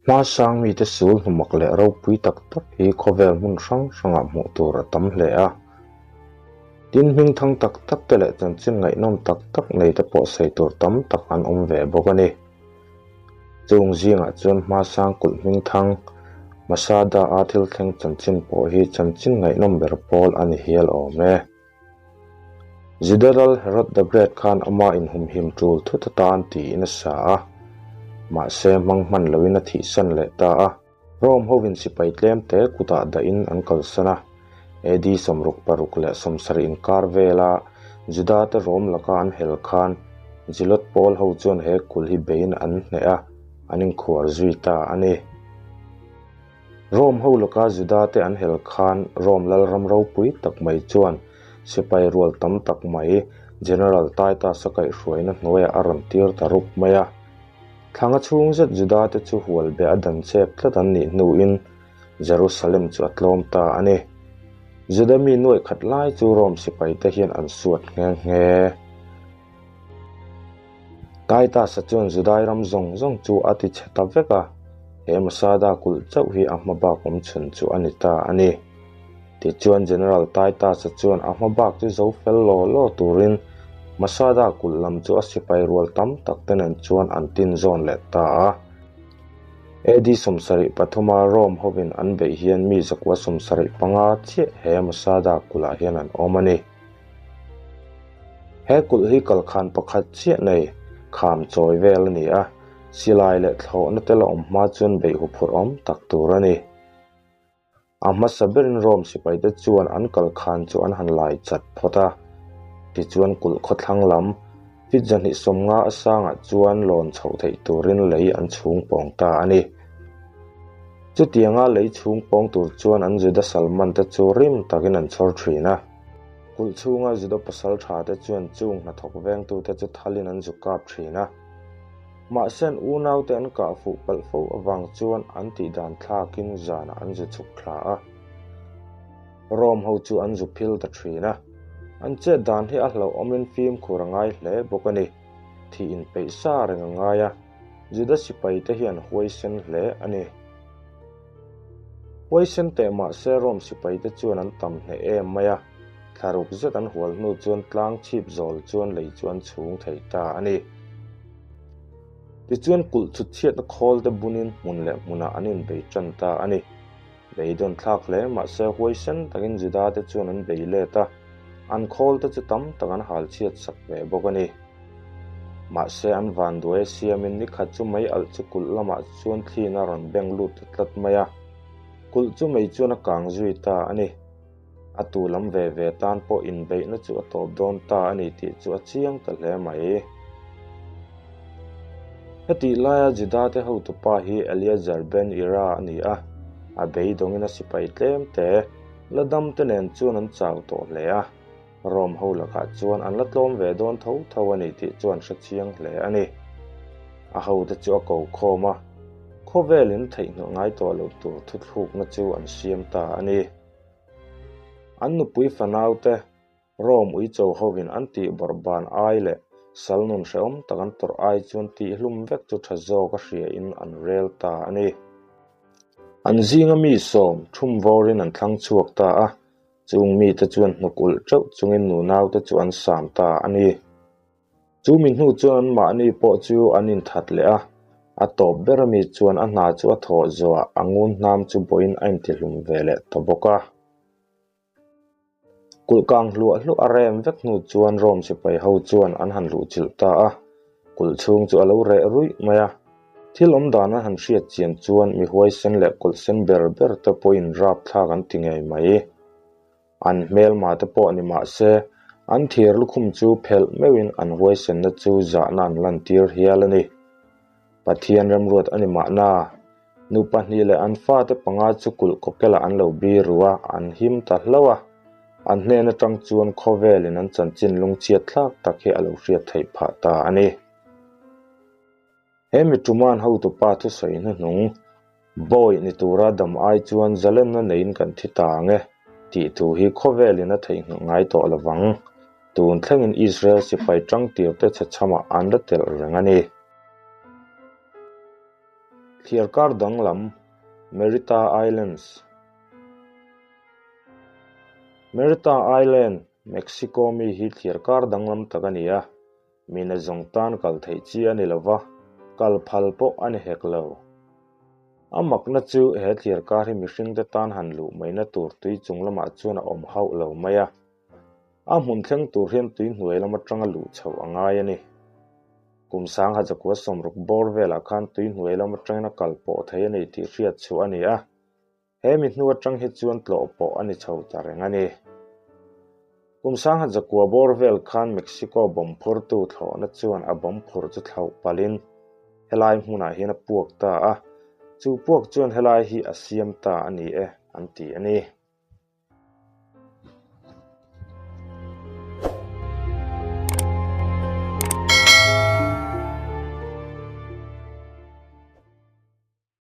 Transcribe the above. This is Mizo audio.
Hmasang mite sul hnumak leh ropui tak tak hi khawvel hmun hrang hrangah hmuh tur a tam hle a. Tin, hmingthang tak tak te leh chanchin ngaihnawm tak tak nei te pawh sawi tur tam tak an awm ve bawk a ni. Chung zingah chuan hmasang kulh hmingthang Masada-a thil thleng chanchin pawh hi chanchin ngaihnawm ber pawl a ni hial awm e. Juda lal Herod the Great khan ama inhumhim tul thut atan tiin a sa a, mahse hmang hman loin a thihsan leh ta a. Rome hovin sipai tlem te kutah dahin an kalsan a, AD 66 inkar vela Juda te Rome laka an hel khan Zealot pawl ho chuan he kulh hi beiin an hneh a, an inkhuar zui ta a ni. Rome ho laka Juda te an hel khan Rome lalram ropui tak mai chuan sipai rual tam tak mai General Titus-a kaihhruaina hnuaiah a rawn tir ta rup mai a. Thlanga chhung zet Juda te chu hual be a dan chep tlat an nih hnuin Jerusalem chu a tlawm ta a ni. Juda mi nuaih khat lai chu Rome sipai te hian an suat nghe nghe. Titus-a chuan Judai ram zawng zawng chu a ti chhe ta vek a, he Masada kulh chauh hi a hma bak awm chhun chu a ni ta a ni. Tichuan General Titus-a chuan a hma bak chu zo fel law law turin Masada kulh lam chu a sipai rual tam tak te nen chuan an tin zawn leh ta a. AD 73 a Rome hovin an beih hian mi 175 chiah he Masada kulhah hian an awm a ni. He kulh hi kalkhan pakhat chiah nei kham chawi vel a ni a, silai leh thlawhna te la awm hma chuan beih huphurh awm tak tur a ni. A hmasa berin Rome sipaite chuan an kalkhan chu an han lai chat phawt a, tichuan kulh khawthlang lam feet 250 a sangah chuan lawn chhoh theih turin lei an chhung pawng ta a ni. Chutianga lei chhung pawng tur chuan an Juda Salman te chu rim takin an chhawr thin a. Kulh chhunga Juda pasal tha te chuan chung hnathawk vengtute chu thalin an zu kap thin a. Mahse an unaute an kah fuh palh fo avang chuan an tihdan thlakin zanah an zu chhuk thla a. Rome ho chu an zu phil ta thin a. An chet dan hi a hlauhawmin fimkhur a ngai hle bawk a ni. Thih inpeih sa reng a ngai a, Juda sipaite hi an huaisen hle a ni. Huaisen teh mahse Rome sipaite chuan an tam hneh em mai a, thlaruk zet an hual hnu chuan tlang chhip zawl chuan lei chu an chhung thei ta a ni. Tichuan kulh chhut chhiatna khawl te bunin hmun leh hmunah an inbei tan ta a ni. Beidawn thlak hle mahse huaisen takin Juda te chuan an bei let a, an khawl te chu tam tak an hal chhiat sak ve bawk a ni. Mahse an vanduai a siamin ni khat chu mei alh chu kulh lamah chuan thliin a rawn beng lut ta tlat mai a, kulh chu mei chuan a kang zui ta a ni. A tu lam ve ve tan pawh inbeihna chu a tawp dawn ta a ni tih chu a chiang ta hle mai. Hetih laia Juda-te hotupa hi Eleazar ben Ira a ni a, a beidawngin a sipai tlem te, la dam te nen chuan an chau tawh hle a. Rome ho lakah chuan an la tlawm ve dawn tho tho a ni tih chu an hre chiang hle a ni. A hote chu a ko khawm a, khawvelin theihnghilh ngai tawh loh tur thuthlukna chu an siam ta a ni. An nupui fanaute Rome uicho hovin an tih bawrh ban ai leh sal nun hrehawm tak an tawrh ai chuan tihhlum vek chu tha zawk a hriain an rel ta a ni. An zinga mi sawm thum vawrin an thlang chhuak ta a, Chung mite chuan hnuk ulh teuh chungin nunaute chu an sam ta a ni. Chu mi hnu chuan anmahni pawh chu an inthat leh a, a tawp ber ami chuan a hna chu a thawh zawhah a ngun hnam chu bawhin a intihlum ve leh ta bawk a. Kulh kang hluah hluah a rem vek hnu chuan Rome sipai ho chuan an han luhchilh ta a, kulh chhung chu a lo reh ruih mai a. Thil awm dan an han hriat chian chuan mi huaisen leh kawlhsen ber ber te pawhin rapthlak an ti ngei mai. An hmelma te pawh ni mah se, an thir lukhum chu phelh meuhin an huaisenna chu zahna an lantir hial a ni. Pathian remruat a ni mahna, nu pahnih leh an fate panga chu kulh kawkelah an lo biru a, an him ta hlauh a. An hnen atang chuan khawvelin an chanchin lungchhiat thlak tak hi a lo hriat theih phah ta a ni. He mi Truman hotupa thusawi hnuhnung, Bawi ni tura dam ai chuan zalenna neiin kan thi ta ang e, tih thu hi khawvelin a theihnghilh ngai tawh lo vang. Tun thlengin Israel sipai tangtirte chhechhamah an la telh reng a ni. Thliarkar danglam, Merita Islands. Merita Island, Mexico mi hi thliarkar danglam tak a ni a, mi nazawng tan kal theih chi a ni lo va, kal phal pawh a ni hek lo. A makna chu he thliarkar hi mihringte tan han luh maina tur tui chung lamah chuan a awm hauh lo mai a. A hmun thleng tur hian tui hnuai lam atanga luh chhoh a ngai a ni. Kum sangha zakua sawmruk bawr velah khan tui hnuai lam atangin a kal pawh thei a ni tih hriat chhuah a ni a. He mi hnu atang hi chuan tlawh pawh a ni chho ta reng a ni. Kum sangha zakua bawr vel khan Mexico bomb phurtu thlawhna chuan a bomb phur chu thlauh palhin helai hmunah hian a puak ta a, chu puak chuan helai hi a siam ta a ni e, an ti a ni.